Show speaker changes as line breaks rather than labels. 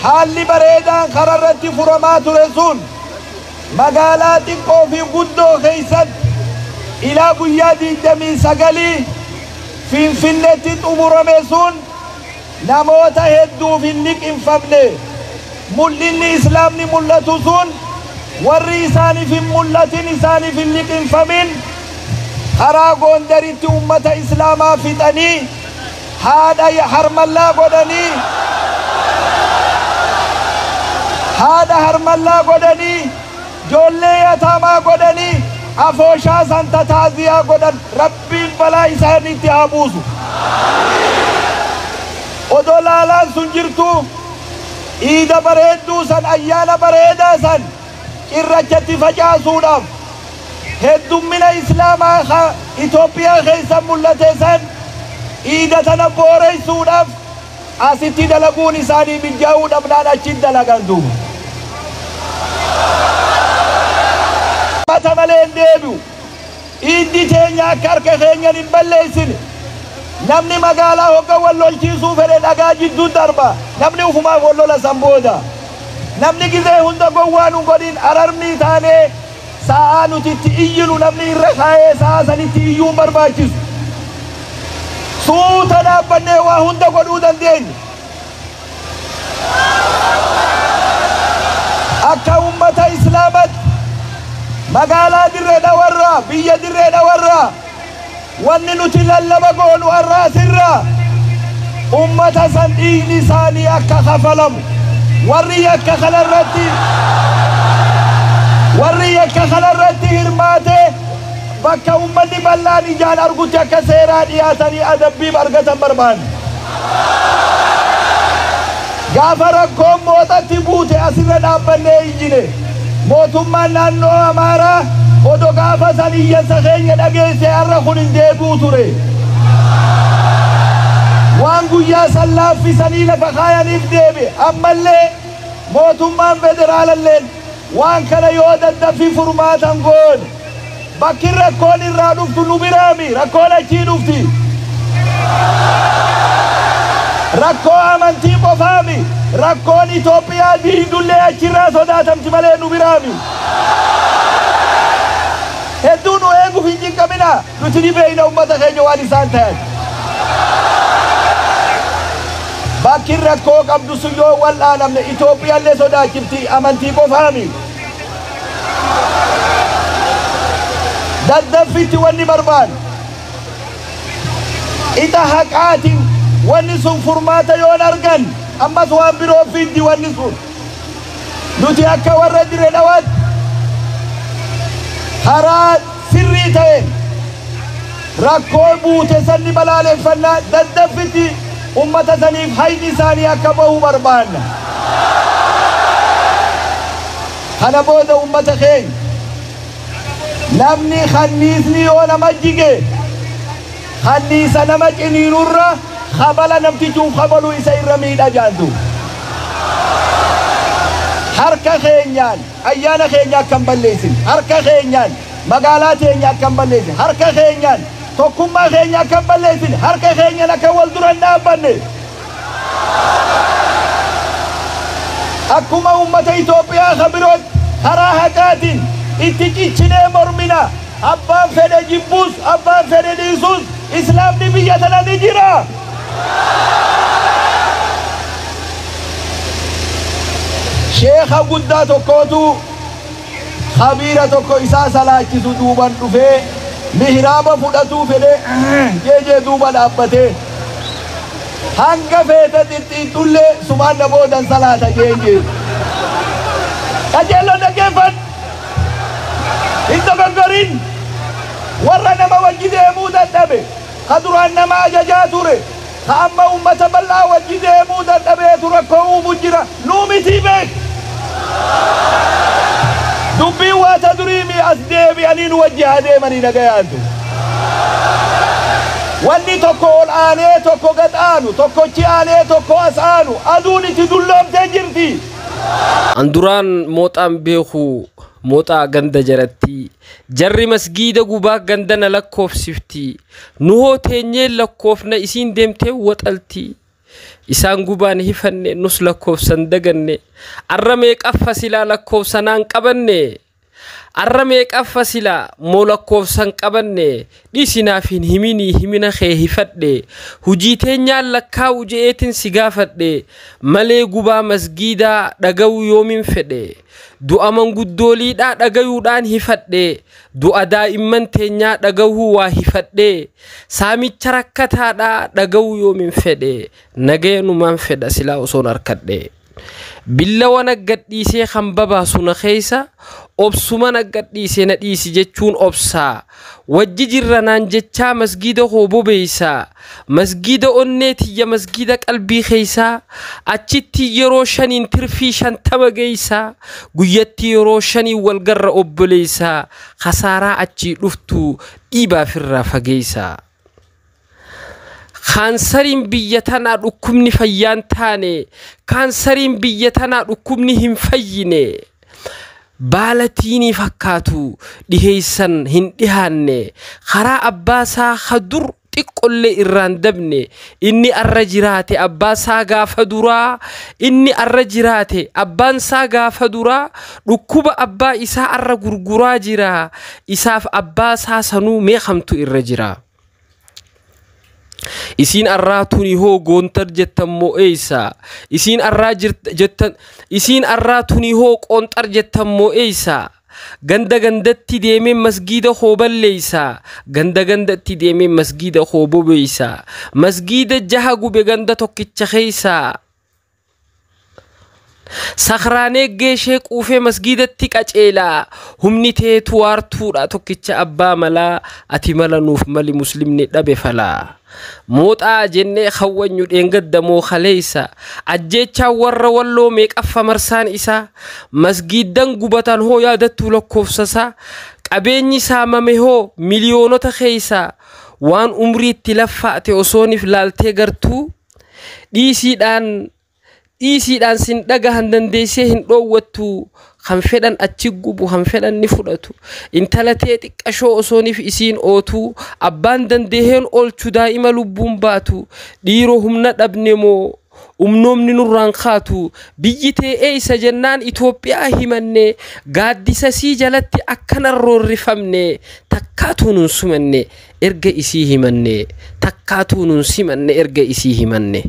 Haalli bareedaan kararratti furamaa ture sun magaalaa xiqqoo fi guddoo keessatti ilaa guyyaa 29 Finfinneetti xumurame sun namoota hedduuf hin liqinfamne. Mul'inni islaamni mul'atu sun warri isaaniif hin mul'atin, isaaniif hin liqinfamin, karaa Gondaritti ummata islaamaa fixanii, haadha harmallaa godhanii, haadha harmallaa godhanii, ijoollee yataamaa godhanii, afooshaa san tataaziyaa godhan. Rabbiin balaa isaaniitti haa buusu. Odoo laalaan sun jirtu, iida bareedduu san, ayyaana bareedaa san cirrachatti facaasuudhaaf, heddummina islaamaa Itoophiyaa keessa mul'ate san iida tana booreysuudhaaf asitti dalaguun isaanii mijaa'uu dhabnaan achitti dalagan duuba. Mata malee hin deebi'u. Iiddi teenya akka harka keenyan hin balleessine. Namni magaalaa hogga wal lolchiisuu fedhe dhagaa jidduu darba. Namni ufumaaf wal lola san booda. Namni gizee hunda gowwaa nu godhin. Ararmii taanee sa'aa nuti itti iyyinu namni irra kaa'ee sa'aa sanitti iyyuu hin barbaachisu. Suuta dhaabbannee waa hunda godhuu dandeenya. Akka ummata islaamatti magaalaa Dirree Dhawarraa, biyya Dirree Dhawarraa, wanni nuti lallaba goonu har'a asirraa ummata san dhiigni isaanii akka kafalamu, warri yakka kanarratti hirmaate bakka ummanni bal'aan ijaan argutti akka seeraa dhiyaatanii adabbiif argatan barbaanne. Gaafa rakkoon Mooxatti buute asirra dhaabbannee iyyine. Mootummaan naannoo Amaaraa odo gaafa san iyyansa keenya dhageesse har'a kun hin deebi'u ture. Waan guyyaa san laaffisanii lafa kaayaniif deebi'e. Ammallee mootummaan federaalalleen waan kana yoo daddafii furmaatan goone, bakki rakkoon irraa dhuftu nu biraami, rakkoon achii dhufti. Rakkoo amantii qofaami, rakkoon Itoophiyaa diidullee achirraa sodaatamti malee nu biraami. Hedduu nu eeguuf hin cinqamina, nuti ni beeyna ummata keenya waan isaan ta'an. Bakki rakkoo qabdu sun yoo wal'aanamne Itoophiyaallee sodaachifti, amantii qofaami. Daddaffitti wanni barbaadu qixa haqaatiin wanni sun furmaata yoon argan ammas waan biroo fiddi wanni sun. Nuti akka warra Dirree Dhawaatti karaa sirrii ta'een rakkoo buute sanni balaaleffannaa, daddaffitti ummata saniif hayni isaanii akka bahu barbaanna. Kana booda ummata keenya namni kanniisni yoo nama jige, kanniisa nama ciniinurra kabala namtichuuf kabalu isa irra miidha jaantu. Harka keenyaan ayyaana keenya akka hin balleessin, harka keenyaan magaalaa teenya akka hin balleessin, harka keenyaan tokkummaa keenya akka hin balleessin, harka keenyaan akka wal dura hin dhaabbanne. Akkuma ummata Itoophiyaa ka birootti karaa haqaatiin itti ciccinee mormina. Abbaan fedhe jibbuus, abbaan fedhe dhiisuus, islaamni biyya tana ni jira. Sheeka guddaa tokkootu kabiira tokko isaa salaachisu duuban dhufee mihraaba fudhatuu fedhe jeejee duuba dhaabbatee, hanga feete xixxiixxullee sumaan na boodan salaata jeen. Qajeelloon dhaggeeffadhu, hin dogoggorin. Warra nama wajji deemuu dadhabe, ka duraan nama ajajaa ture, ka amma ummata bal'aa wajji deemuu dadhabeetu rakkoo uumu jira. Nuu mitii beek. Dubbiin waata duriimi as deebi'anii nu wajji haa deemanii nagayaantu. Wanni tokko ol aanee tokko gad aanu, tokkochi aanee tokko as aanu, aduun itti dulloomtee jirti.
An duraan Mooxaan beeku, Mooxaa ganda jaratti. Jarri masgiida gubaa ganda na lakkoofsifti. Nu hoo teenyee lakkoofna, isiin deemtee waxalti. Isaan gubaan hifanne, nus lakkoofsan daganne. Arra meeqaffa silaa lakkoofsanaan qabanne? Arra meeqaffa silaa moo lakkoofsan qabanne? Dhiisinaaf hin himinii, himina kee hifadhe. Hujii teenyaan lakkaa'u je'eetin si gaafadhe malee, gubaa masgiidaa dhaga'uu yoomin fedhe? Du'a manguddooliidhaa dhagayuudhaan hifadhe. Du'a daa'imman teenyaa dhagahuu waa hifadhe. Saamicha rakkataadhaa dhaga'uu yoomin fedhe? Nagayanumaan fedha silaa osoon harkadhe. Billawa naggadhiisee kan babaasu na keessa, obsuma naggadhiisee na dhiisi jechuun obsaa. Wajji jirra naan jechaa masgiida koo bobeeysaa. Masgiida onnee tiyya, masgiida qalbii keeysaa. Achitti yeroo 5n tirfii 50 geeysaa. Guyyatti yeroo 5n walgarra obboleeysaa. Kasaaraa achii dhuftu dhiibaafirraa fageeysaa. Kaansariin biyya tanaa dhukkubni fayyaan taane, kaansariin biyya tanaa dhukkubni hin fayyine, baala tiinii fakkaatu dhiheeysan hin dhihaanne, karaa abbaasaa hadur xiqqollee irraan dabne. Inni arra jiraate abbaasaa gaafa duraa, inni arra jiraate abbaansaa gaafa duraa dhukkuba abbaa isaa arra gurguraa jira. Isaaf abbaasaa sanuu meeqamtu irra jira? Isiin arraa tuni hoo goontar jettan moo eeysa? Isiin arraa jettan, isiin arraa tuni hoo qoonxar jettan moo eeysa? Ganda gandatti deemee masgiida koo balleeysa. Ganda gandatti deemee masgiida koo bobeeysa. Masgiida jaha gube ganda tokkicha keeysa. Sakraanee geeshee quufee masgiidatti qaceelaa. Humni teetu waartuudha tokkicha abbaa malaa. Ati mala nuuf mali, muslimni dhabe falaa. Mooxaa jennee hawwanyu dheengadda moo kaleeysa? Ajjeechaan warra Walloo meeqaffa marsaan isaa? Masgiiddan gubatan hoo yaadattuu lakkoofsasaa? Qabeenyi saamame hoo miliyoonota keeysa? Waan umriitti laffaate osoonif laaltee gartuu dhiisiidhaan dhiisiidhaan sin dhagahan dandeessee hin dhoowwattu. Kan fedhan achi gubu, kan fedhan ni fudhatu. Intala tee xiqqashoo osoonif isiin ootu, abbaan dandeeheen oolchu daa'ima lubbuun baatu. Dhiiroo, humna dhabne moo umnoomni nurraan kaatu? Biyyi tee eeysa jennaan Itoophiyaa himanne. Gaaddisa sii jalatti akkana roorrifamne, takkaatuu nun sumanne erga isii himanne, takkaatuu nun simanne erga isii himanne.